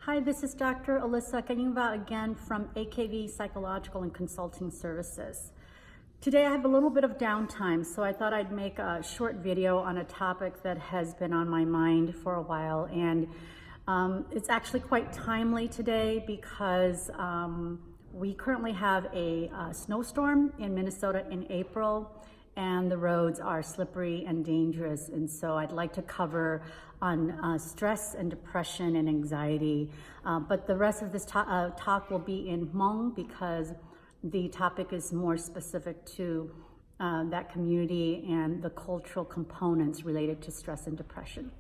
Hi, this is Doctor Alyssa Kanyingva again from A K V Psychological and Consulting Services. Today I have a little bit of downtime, so I thought I'd make a short video on a topic that has been on my mind for a while, and um, it's actually quite timely today because um, we currently have a, uh, snowstorm in Minnesota in April, and the roads are slippery and dangerous. And so I'd like to cover on uh, stress and depression and anxiety. Uh, but the rest of this to- uh, talk will be in Hmong because the topic is more specific to uh, that community and the cultural components related to stress and depression.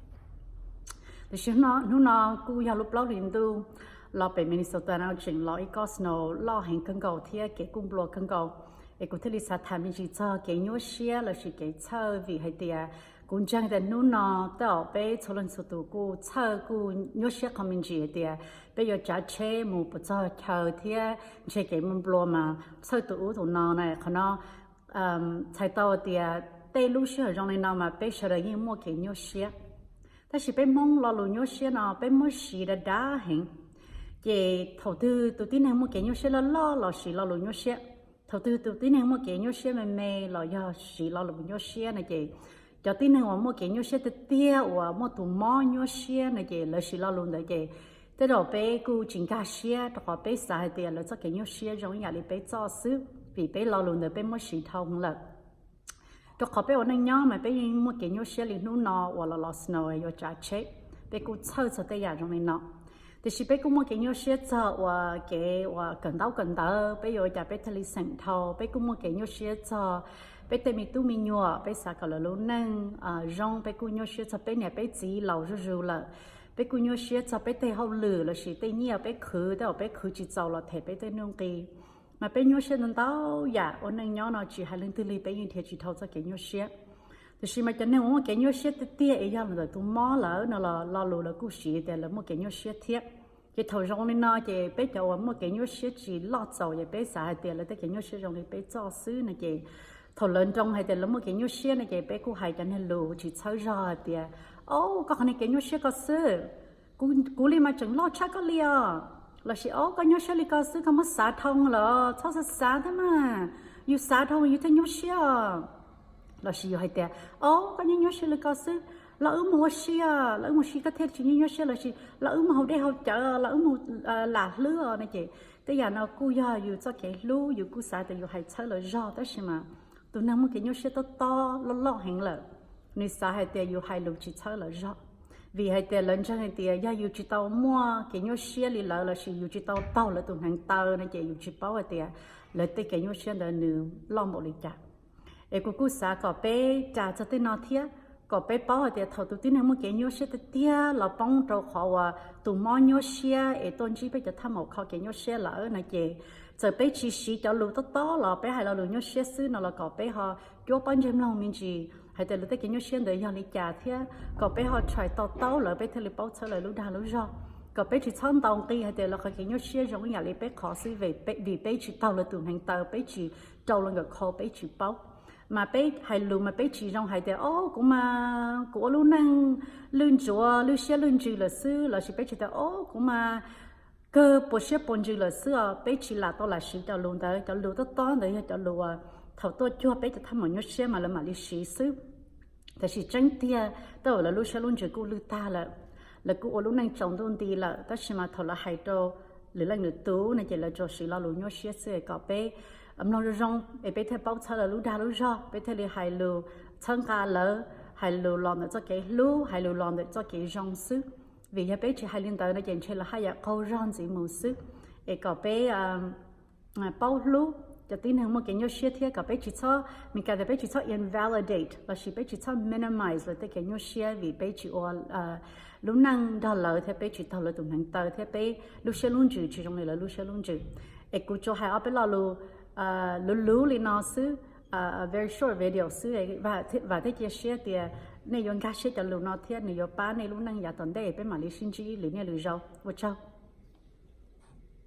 Tiam sis hnub no kuj yog lub plaub hlis ntuj los pem Minnesota no tseem los ib kob snow loj heev kawg nkaus thiab kev kuj nplua kawg nkaus. Es kuv thiaj li xav tham me ntsis txog kev nyuaj siab lossis kev txhawj vim hais tias kuv ntseeg tias hnub no tej zaum peb txhua leej txhua tus kuj txhawj kuj nyuaj siab qhov me ntsis hais tias peb yuav tsav tsheb mus puas txog chaw thiab ntshe kev nplua mas txhawj tus ub tus no na. Qhov no txhais tau tias tej lub sij hawm zoo li no mas peb sawv daws yeej muaj kev nyuaj siab. Tab sis peb Hmoob lo lus nyuaj siab no peb muab siv dav dav heev. Ces thaum twg tus tib neeg muaj kev nyuaj siab loj loj los siv lo lus nyuaj siab, thaum twg tus tib neeg muaj kev nyuaj siab me me los yog siv lo lus nyuaj siab no ces cov tib neeg uas muaj kev nyuaj siab tiag tiag uas muaj tus mob nyuaj siab no ces lawv siv lo lus ntawd ces tej zaum peb kuj tsis nkag siab rau qhov peb xav hais tias lawv txoj kev nyuaj siab zoo ib yam li peb txoj xwb vim peb lo lus ntawd peb muab siv dhau heev lawm. Rau qhov peb ua neej nyob mas peb yeej muaj kev nyuaj siab li hnub no uas los los snow yuav tsav tsheb, peb kuj txhawj txog tej yam zoo li no. Tiam sis peb kuj muaj kev nyuaj siab txog uas kev uas kawm ntaub kawm ntawv, peb yuav ua cas peb thiaj li xeem dhau, peb kuj muaj kev nyuaj siab txog peb tej me tub me nyuam, peb xav kom lawv lub neej zoo, peb kuj nyuaj siab txog peb niam peb txiv laus zuj zus lawm, peb kuj nyuaj siab txog peb tej hauj lwm lossis tej nyiaj peb khwv, tej uas peb khwv tsis txaus los them peb tej nuj nqi. Mas peb nyuaj siab ntau ntau yam, ua neej nyob no tsis hais leej twg li peb yeej nrhiav tsis dhau txoj kev nyuaj siab. Tiam sis mas cov neeg uas muaj kev nyuaj siab tiag tiag es yog los ntawm tus mob lawm no los lo lus lawv kuj siv tias lawv muaj kev nyuaj siab thiab. Ces thaum zoo li no ces peb cov uas muaj kev nyuaj siab tsis loj txaus ces peb xav hais tias lawv tej kev nyuaj siab zoo li peb txoj xwb no ces thaum lawv nroo hais tias lawv muaj kev nyuaj siab no ces peb kuj hais cov niag lus tsis txhawb zog hais tias, o, koj qhov niag kev nyuaj siab ko xwb, kuv li mas tseem loj tshaj koj li os. Lossis, o, koj nyuaj siab li ko xwb koj muab xav dhau lawm, txhob xav xav thiab mas, yus xav dhau yus thiaj nyuaj siab. Lossis yus hais tias, o, koj nyuaj nyuaj siab li ko xwb, los wb mus ua si, los wb mus si koj thiaj tsis nyuaj nyuaj siab, lossis los wb mus haus dej haus cawv, los wb mus lam hlwb no ces tej yam no kuj yog yus txoj kev hlub, yus kuj xav tias yus hais txhawb lawv zog tab sis mas tus neeg muaj kev nyuaj siab tob tob loj loj heev lawm, nws xav hais tias yus hais lus tsis txhawb lawv zog. Vim hais tias lawv ntseeg hais tias yog yus tsis tau muaj kev nyuaj siab li lawv lossis yus tsis tau taug lawv tus hneev taw no ces yus tsis paub hais tias lawv tej kev nyuaj siab ntawd nws loj npaum li cas. Es kuv kuj xav kom peb ras txog tej no thiab, kom peb paub hais tias thaum tus tib neeg muaj kev nyuaj siab tiag tiag los poob rau qhov uas tus mob nyuaj siab es tuaj ntsib peb cov thaj maum kho kev nyuaj siab lawm no ces txawm peb tsis siv cov lus tob tob los peb hais lo lus nyuaj siab xwb no los kom peb ho cuab pob ntseg mloog me ntsis hais tias lawv tej kev nyuaj siab ntawd yog li cas thiab kom peb ho try to taub lawv peb thiaj li paub txhawb lawv lub dag lub zog. Kom peb tsis txhob ntaus nqi hais tias lawv qhov kev nyuaj siab zoo ib yam li peb qhov xwb vim peb tsis taug lawv tus hneev taw, peb tsis rau lawv nkawm khau, peb tsis paub. Mas peb hais lus mas peb tsis zoo hais tias, o, kuv mas kuv ua lub neej lwj ntsuav lwj siab lwj ntsws lawm xwb, lossis peb tsis tias, o, kuv mas kawg puas siab puas ntsws lawm xwb os. Peb tsis lam tau lam siv cov lus ntawd, cov lus tob tob ntawd yog cov lus uas thaum tuaj cuag peb cov thaj maum nyuaj siab mas lawv mam li siv xwb. Tab sis tseeb tiag tej zaum lawv lub siab lub ntsws kuj lwj tag lawm, lawv kuj ua lub neej tsaus ntuj nti lawm, tab sis mas thaum lawv hais rau lwm leej lwm tus no ces lawv tsuas siv lo lus nyuaj siab xwb. Kom peb mloog zoo zoo es peb thiaj paub txhawb lawv lub dag lub zog, peb thiaj li hais lus txhawb nqa lawv, hais lus los ntawm txoj kev hlub, hais lus los ntawm txoj kev zoo xwb. Vim yog peb tsis hais li ntawd no ces ntshe lawv haj yam qaug zog ntxiv mus xwb. Es kom peb paub hlub cov tib neeg muaj kev nyuaj siab thiab kom peb tsis txhob, Meskas tias peb tsis txhob invalidate lossis peb tsis txhob minimize lawv tej kev nyuaj siab vim peb tsis ua lub neej nrog lawv thiab peb tsis taug lawv tus hneev taw thiab peb lub siab lub ntsws tsis zoo li lawv lub siab lub ntsws. Es kuv tsuas hais ob peb lo lus luv luv li no xwb, very short video xwb. Vam thiab cia siab tias nej yuav nkag siab cov lus no thiab nws yuav pab nej lub neej yav tom ntej, peb mam li sib ntsib lwm niaj lwm zaus, ua tsaug.